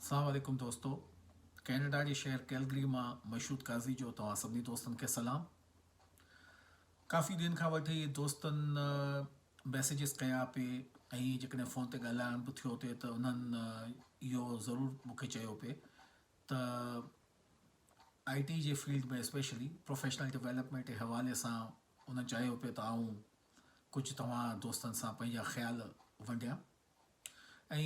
اسلام عليڪم دوستو ڪينيڊا جي شهر ڪيلگري مان مشهود قاضي جو توهان سڀني دوستن کي سلام ڪافي ڏينهن کان وٺي دوستن ميسيجز ڪيا پي ۽ جيڪڏهن فون تي ڳالهائڻ به ٿيو ٿي ته انهن اهو ضرور مون کي چيو پي ته آئي ٽي جي فيلڊ ۾ اسپيشلي پروفيشنل ڊيولپمينٽ جي حوالي سان انهن چاهيو پي ته آئون ڪجهه توهان دوستن سان پنهنجا خيال ونڊيان ۽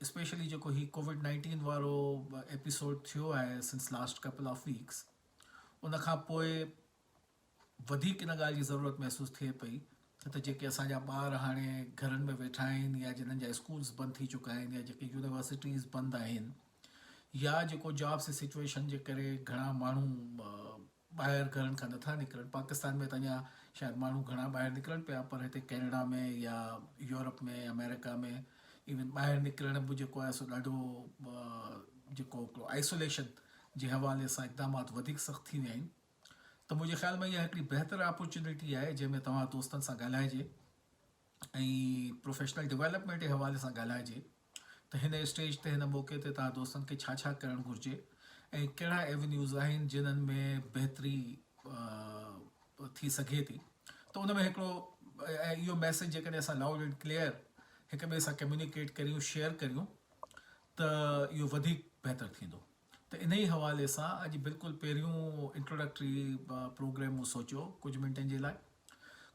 اسپيشلي جيڪو هي ڪووڊ نائنٽين وارو ايپيسوڊ ٿيو آهي since last couple of weeks ان کان پوء وڌيڪ ان ڳالهه جي ضرورت محسوس ٿئي پئي ته جيڪي اسان جا ٻار هاڻي گهرن ۾ ويٺا آهن يا جنن جا اسڪولز بند ٿي چڪا آهن يا جيڪي يونيورسٽيز بند آهن يا جيڪو جابس جي سچويشن جي ڪري گهڻا ماڻهو ٻاهر گهرن کان نٿا نڪرن، پاڪستان ۾ ته اڃا شايد ماڻهو گهڻا ٻاهر نڪرن پيا پر هتي ڪينيڊا ۾ يا يورپ ۾ آمريڪا ۾ ايون ٻاهر نڪرڻ به جيڪو آهي سو ڏاڍو جيڪو هڪڙو آئسوليشن جي حوالي سان اقدامات وڌيڪ سخت ٿي ويا آهن ته منهنجي خيال ۾ اها هڪڙي بهتر اپورچونيٽي آهي جنهن ۾ توهان دوستن سان ڳالهائجي ۽ پروفيشنل ڊيولپمينٽ جي حوالي سان ڳالهائجي ته هن اسٽيج تي هن موقعي تي توهان دوستن کي ڇا ڇا ڪرڻ گهرجي ۽ ڪهڙا ايونيوز آهن جنھن ۾ بهتري ٿي سگهي ٿي ته ان ۾ هڪڙو اهو ميسيج جيڪڏهن اسان لائوڊ اينڊ ڪليئر هڪ ٻئي سان ڪميونيڪيٽ ڪريون شيئر ڪريون ته اهو وڌيڪ بهتر ٿيندو ته انهي حوالي سان اڄ بلڪل پهريون انٽروڊڪٽري پروگرام مون سوچيو ڪجهه منٽن جي لاء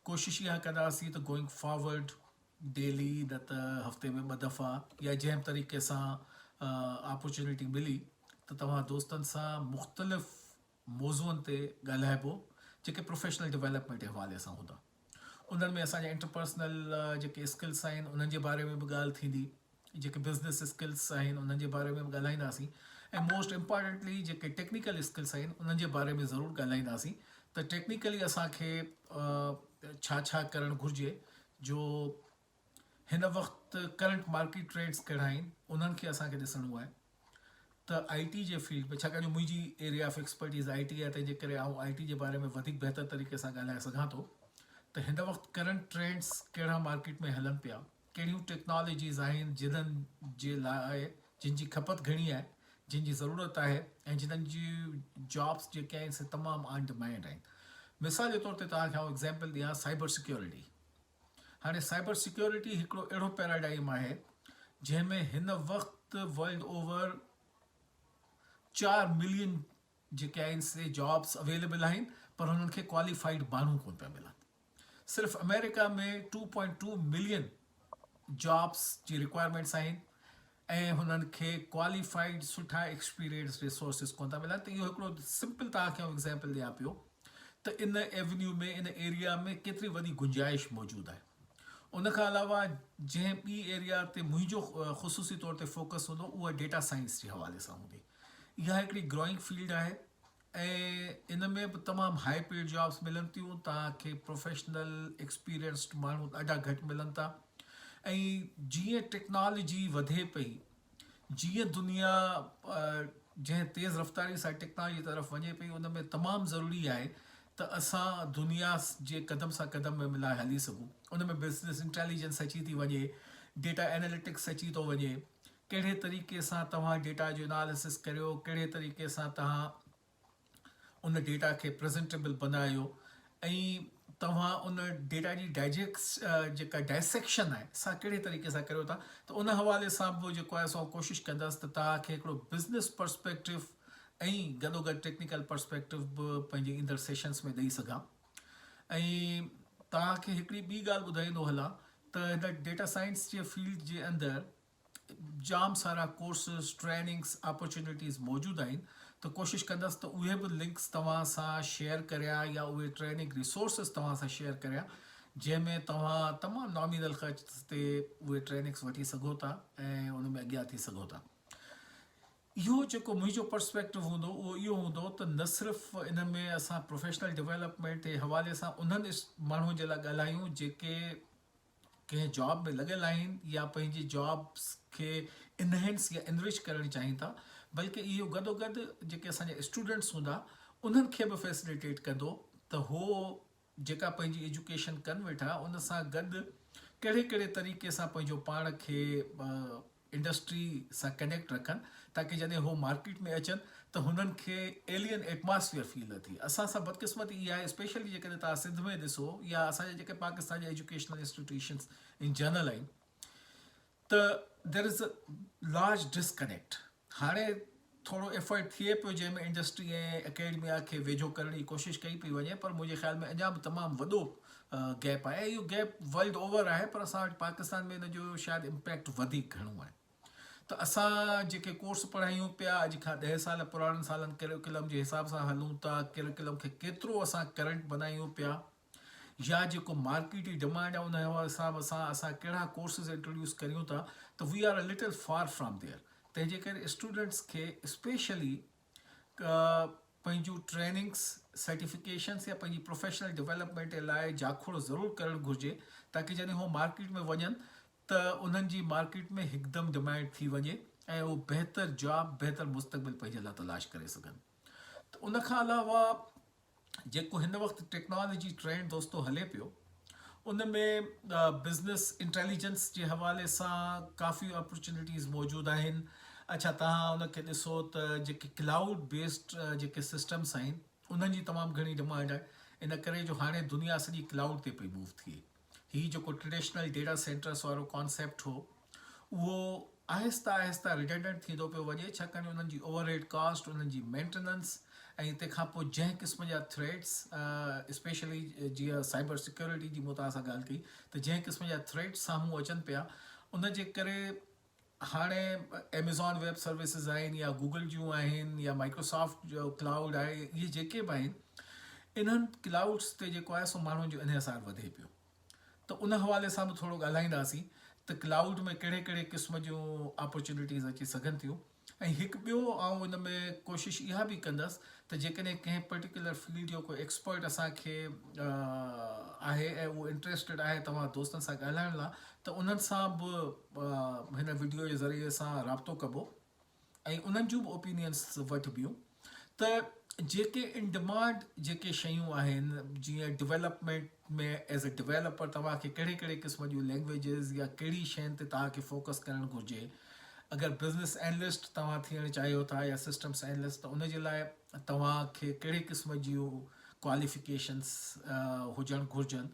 ڪوشش اها ڪنداسين ته گوئنگ فارورڊ ڊيلي نه ته هفتي ۾ ٻه دفعا يا جنهن به طريقي سان آپرچونيٽي ملي ته توهان دوستن سان مختلف موضوعن تي ڳالهائبو جيڪي پروفيشنل ڊيولپمينٽ جي حوالي سان هوندا انهن ۾ اسان جا انٽرپرسنل جيڪي اسڪلس آهن انهن جي باري ۾ به ڳالهه ٿيندي جيڪي بزنس اسڪلس آهن انهن جي باري ۾ به ڳالهائينداسين ۽ موسٽ امپارٽنٽلي جيڪي ٽيڪنيڪل اسڪلس آهن انهن جي باري ۾ ضرور ڳالهائينداسين ته ٽيڪنيڪلي اسان کي ڇا ڇا ڪرڻ گهرجي جو هن وقت ڪرنٽ مارڪيٽ ٽرينڊس ڪهڙا آهن انهن کي اسان کي ڏسڻو آهي ته آئي ٽي جي فيلڊ ۾ ڇاڪاڻ جو منهنجي area of expertise I T آهي تنهن جي ڪري آئون آئي ٽي جي باري ۾ وڌيڪ بهتر طريقي سان ڳالهائي سگهان ٿو ته هن وقت ڪرنٽ ٽرينڊس ڪهڙا مارڪيٽ ۾ هلن پيا ڪهڙيون ٽيڪنالاجيز آهن جنھن جي لاء جن جي کپت گهڻي آهي جن جي ضرورت آهي ۽ جنھن جي جابس جيڪي آهن سي تمام آن ڊمانڊ آهن مثال جي طور تي توهان کي آئون ايگزامپل ڏيان سائبر سيڪيورٽي هاڻي سائبر سيڪيورٽي هڪڙو اهڙو پيراڊائم آهي جنهن ۾ هن وقت ورلڊ اوور 4 ملين جيڪي آهن سي جابس اويليبل آهن پر انهن کي ڪواليفائيڊ ماڻهو ڪونه پيا ملن صرف آمريڪا ۾ two point two million jobs جي رڪوائرمينٽس آهن ۽ هنن کي ڪواليفائيڊ سٺا ايڪسپيرينس ريسورسز ڪونه ٿا ملن ته اهو هڪڙو سمپل توهان کي ايگزامپل ڏيان پيو ته ان ايونيو ۾ ان ايريا ۾ ڪيتري وڏي گنجائش موجود آهي ان کان علاوه جنهن ٻي ايريا تي منهنجو خصوصي طور تي فوڪس هوندو اها ڊيٽا سائنس جي حوالي سان هوندي اها هڪڙي گروئنگ فيلڊ آهي ۽ ان ۾ به تمام هائي پيڊ جابس ملن ٿيون توهان کي پروفيشنل ايڪسپيرينسڊ ماڻهو ڏاڍا گهٽ ملن ٿا ۽ جيئن ٽيڪنالاجي وڌي پئي جيئن دنيا جنهن تيز رفتاري سان ٽيڪنالاجي طرف وڃي پئي ان ۾ تمام ضروري آهي ته اسان دنيا جي قدم سان قدم ۾ ملائي هلي سگهون ان ۾ بزنس انٽيليجنس اچي ٿي وڃي ڊيٽا اناليٽڪس اچي ٿو وڃي ڪهڙي طريقي سان توهان ڊيٽا جو اناليسس ڪريو، ڪهڙي طريقي سان توهان ان ڊيٽا کي پريزنٽيبل بنايو ۽ توهان ان ڊيٽا جي ڊائجيڪس جيڪا ڊائسيڪشن آهي سا ڪهڙي طريقي سان ڪريو ٿا ته ان حوالي سان به جيڪو آهي سو ڪوشش ڪندس ته توهان کي هڪڙو بزنس پرسپيڪٽو ۽ گڏوگڏ ٽيڪنيڪل پرسپيڪٽو به پنهنجي ايندڙ سيشنس ۾ ڏئي سگهان ۽ توهان کي هڪڙي ٻي ڳالهه ٻڌائيندو هلان ته هن ڊيٽا سائنس جي فيلڊ جي اندر جام سارا ڪورسز ٽريننگس اپرچونيٽيز موجود آهن ته ڪوشش ڪندس ته اهي به لنڪس توهان سان شيئر ڪريان يا اهي ٽريننگ ريسورسز توهان سان شيئر ڪريان جنهن ۾ توهان تمام نامينل خرچ تي اهي ٽريننگس وٺي سگهو ٿا ۽ ان ۾ اڳيان ٿي سگهو ٿا اهو جيڪو منهنجو پرسپيڪٽو هوندو اهو اهو هوندو ته نه صرف ان ۾ اسان پروفيشنل ڊيولپمينٽ جي حوالي سان انهن ماڻهن جي لاء ڳالهايون جيڪي ڪنهن جاب ۾ لڳل آهن يا پنهنجي جابس کي انهينس يا انرچ ڪرڻ چاهين ٿا بلڪه اهو گڏوگڏ جيڪي اسان جا اسٽوڊنٽس هوندا انهن کي به فيسليٽيٽ ڪندو ته هو جيڪا پنهنجي ايجوڪيشن ڪن ويٺا ان سان گڏ ڪهڙي ڪهڙي طريقي سان پنهنجو پاڻ کي انڊسٽري سان ڪنيڪٽ رکن تاڪه جڏهن هو مارڪيٽ ۾ اچن ته هنن کي ايلين ايٽماسفيئر فيل نه ٿئي. اسان سان بدقسمتي اها آهي اسپيشلي جيڪڏهن توهان سنڌ ۾ ڏسو يا اسان جا جيڪي پاڪستان جا ايجوڪيشنل انسٽيٽيوشنس ان جنرل آهن ته there is a large disconnect. هاڻي ٿورو ايفرٽ ٿئي پيو جنهن ۾ انڊسٽري ۽ اڪيڊميا کي ويجهو ڪرڻ جي ڪوشش ڪئي پئي وڃي پر منهنجي خيال ۾ اڃا به تمام وڏو گيپ آهي ۽ اهو گيپ ورلڊ اوور آهي پر اسان وٽ پاڪستان ۾ ان جو شايد امپيڪٽ وڌيڪ گهڻو آهي ته اسان جيڪي ڪورس پڙهايون پيا اڄ کان 10 سال پراڻن سالن ڪريڪولم جي حساب سان هلون ٿا، ڪريڪولم کي ڪيترو اسان ڪرنٽ بنايون پيا يا جيڪو مارڪيٽ جي ڊمانڊ آهي ان حساب سان اسان ڪهڙا ڪورسز انٽروڊيوس ڪريون ٿا ته we are a little far from there. تنهن جي ڪري اسٽوڊنٽس کي اسپيشلي پنهنجون ٽريننگس، سرٽيفڪيشنس يا پنهنجي پروفيشنل ڊولپمينٽ جي لاء جاکوڙ ضرور ڪرڻ گهرجي تاڪه جڏهن هو مارڪيٽ ۾ وڃن ته انهن جي مارڪيٽ ۾ هڪدم ڊمانڊ ٿي وڃي ۽ هو بهتر جاب، بهتر مستقبل پنهنجي لاء تلاش ڪري سگهن. ته ان کان علاوه جيڪو هن وقت ٽيڪنالاجي ٽرينڊ دوستو هلي پيو ان ۾ بزنس انٽيليجنس جي حوالي سان ڪافي اپرچونيٽيز موجود آهن. اڇا توهان ان کي ڏسو ته جيڪي ڪلائوڊ بيسڊ جيڪي سسٽمس آهن انهن جي تمام گهڻي ڊمانڊ آهي ان ڪري جو هاڻي دنيا سڄي ڪلائوڊ تي پئي موو ٿئي. هي جيڪو ٽريڊيشنل ڊيٽا سينٽرس وارو ڪانسيپٽ هو اهو آهستي آهستي ريڊنڊنٽ ٿيندو پيو وڃي ڇاڪاڻ جو انهن جي اوور هيڊ ڪاسٽ، انهن جي مينٽيننس ۽ تنهن کان پوء جنهن قسم جا ٿريٽس اسپيشلي جيئن سائبر سيڪيورٽي جي مون توهان سان ڳالهه ڪئي ته جنهن قسم جا ٿريٽس سامهون اچن پيا ان جي ڪري هاڻي ايميزون ويب سروسز آهن يا گوگل جون آهن يا مائڪروسافٽ جو ڪلائوڊ آهي اهي جيڪي به آهن انهن ڪلائوڊس تي جيڪو آهي سو ماڻهن جو انحصار وڌي پيو ته ان حوالي سان به ٿورو ڳالهائينداسين ته ڪلائوڊ ۾ ڪهڙي ڪهڙي قسم جون اپرچونيٽيز اچي سگهن ٿيون ۽ هڪ ٻيو آئون ان ۾ ڪوشش اها به ڪندس ته جيڪڏهن ڪنهن پرٽيڪولر فيلڊ جو ڪو ايڪسپرٽ اسان کي آهي ۽ اهو انٽريسٽيڊ آهي توهان دوستن سان ڳالهائڻ لا ته انهن سان به هن وڊيو جي ذريعي سان رابطو ڪبو ۽ انهن جون به اوپينينس وٺبيون ته جيڪي ان ڊمانڊ جيڪي شيون آهن جيئن ڊولپمينٽ ۾ ايز اي ڊولپر توهان کي ڪهڙي ڪهڙي قسم جون لينگويجز يا ڪهڙي شين تي توهان کي فوڪس ڪرڻ گهرجي، اگر بزنس اينلسٽ توهان ٿيڻ چاهيو ٿا يا سسٽمس اينلسٽ ته ان جي لاء توهان کي ڪهڙي قسم جون ڪواليفڪيشنس هجڻ گهرجن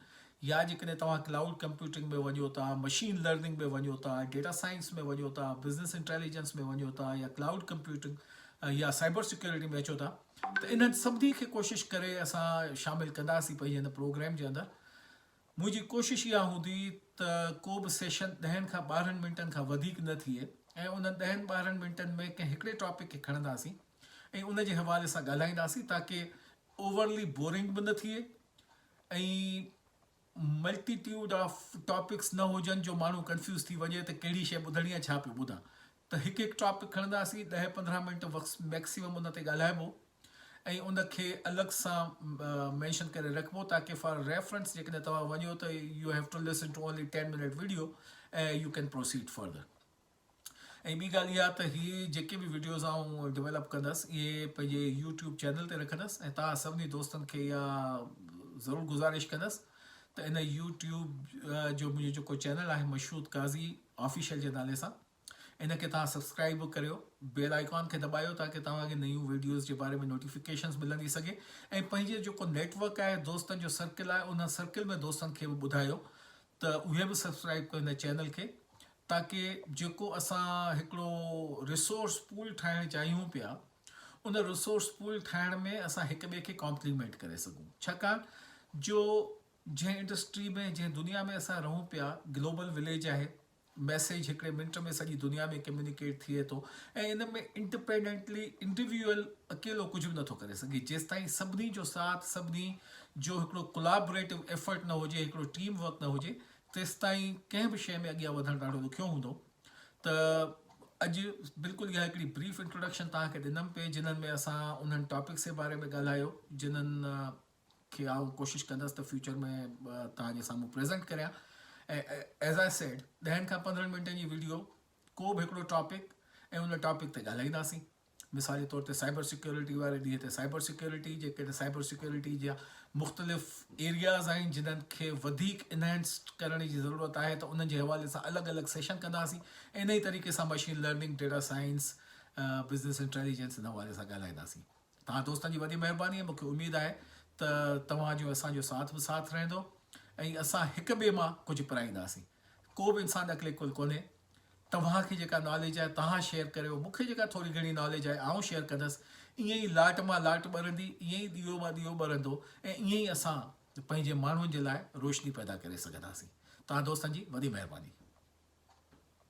يا جيڪڏهن توهان ڪلائوڊ ڪمپيوٽنگ ۾ وڃو ٿا، مشين لرننگ ۾ وڃو ٿا، ڊيٽا سائنس ۾ وڃو ٿا، بزنس انٽيليجنس ۾ وڃو ٿا يا ڪلائوڊ ڪمپيوٽنگ يا سائبر سيڪيورٽي ۾ اچو ٿا ته انهن سڀني کي ڪوشش ڪري اسان شامل ڪنداسين پنهنجي هن پروگرام جي اندر. منهنجي ڪوشش اها هوندي ته ڪو به سيشن ڏهن کان 12 منٽن کان وڌيڪ نه ٿئي ۽ انهن ڏهن 12 منٽن ۾ ڪنهن هڪڙي ٽاپڪ کي کڻنداسين ۽ ان جي حوالي سان ڳالهائينداسين تاڪه اوورلي بورنگ به نه ٿئي ۽ ملٽيٽيوڊ آف ٽاپڪس نه هجن جو ماڻهو ڪنفيوز ٿي وڃي ته ڪهڙي شيء ٻڌڻي آهي ڇا پيو ٻڌان ته هڪ هڪ ٽاپڪ کڻنداسين ڏهه 15 منٽ وقت ميڪسيمم ان تي ڳالهائبو ۽ ان کي الڳ سان مينشن ڪري رکبو تاڪه فار ريفرنس جيڪڏهن توهان وڃو ته you have to listen to only 10 minute video ۽ you can proceed further. ۽ ٻي ڳالهه اها ته هي جيڪي به وڊيوز آئون ڊيولپ ڪندس اهي پنهنجي يوٽيوب چينل تي رکندس ۽ توهان سڀني دوستن کي اها ضرور گذارش ڪندس ته ان يوٽيوب جو منهنجو جيڪو چينل آهي مشهود قاضي آفيشل جي نالي سان ان کي توهان سبسڪرائب به ڪريو، بيل آئيڪان کي دٻايو تاڪه توهان کي نيون وڊيوز جي باري ۾ نوٽيفڪيشنز ملندي سگهي ۽ پنهنجي جيڪو نيٽورڪ آهي دوستن جو سرڪل آهي ان سرڪل ۾ دوستن کي به ٻڌايو ته اهي به سبسڪرائب ڪن هن چينل کي تاڪه جيڪو اسان هڪڙو ريسورس پول ٺاهڻ چاهيون پيا ان ريسورس پول ٺاهڻ ۾ اسان هڪ ٻئي کي ڪامپليمينٽ ڪري سگهون ڇاڪاڻ جو جنهن انڊسٽري ۾ جنهن دنيا ۾ اسان رهون پيا گلوبل وليج آهي، ميسيج هڪڙي منٽ ۾ سڄي دنيا ۾ ڪميونيڪيٽ ٿئي ٿو ۽ ان ۾ انڊپينڊنٽلي انڊيويوئل اڪيلو ڪجهه به نٿو ڪري سگهي جيستائين سڀني جو ساٿ سڀني جو هڪڙو ڪولابريٽو ايفرٽ نه هجي هڪڙو ٽيم ورڪ نه هجي تيستائين ڪنهن به شيء ۾ اڳيان وڌڻ ڏاڍو ڏکيو هوندو ته اڄ بلڪل اها هڪڙي بريف انٽروڊڪشن توهان کي ڏنم پئي جنھن ۾ اسان انهن ٽاپڪس جي باري ۾ ڳالهايو جنھن کي آئون ڪوشش ڪندس ته فيوچر ۾ توهان جي سامهون پريزنٽ ڪريان ۽ ايز I said ڏهن کان 15 منٽن جي ويڊيو ڪو به هڪڙو ٽاپڪ ۽ ان ٽاپڪ تي ڳالهائينداسين. مثال جي طور تي سائبر سيڪيورٽي واري ڏينهن تي سائبر سيڪيورٽي جيڪڏهن سائبر سيڪيورٽي جا مختلف ايرياز آهن جنھن کي وڌيڪ انهينس ڪرڻ جي ضرورت آهي ته انهن جي حوالي سان الڳ الڳ سيشن ڪنداسين انهي طريقي سان machine learning data science business intelligence ان حوالي سان ڳالهائينداسين توهان دوستن جي وڏي مهرباني مون کي اميد آهي ته توهان جو اسان جو ساٿ به ساٿ رهندو ۽ اسان هڪ ٻئي مان ڪجهه پرائينداسين ڪو به انسان عقل ڪل ڪونهي توهان کي جيڪا ناليج آهي توهان شيئر ڪريو مون کي جيڪا ٿوري گهڻي ناليج آهي آئون شيئر ڪندس ائين ئي لاٽ مان لاٽ ٻرندي ائين ئي ڏيئو مان ڏيئو ٻرندو ۽ ائين ئي اسان پنهنجي ماڻهن جي لاء روشني پيدا ڪري سگهنداسين توهان دوستن جي وڏي مهرباني.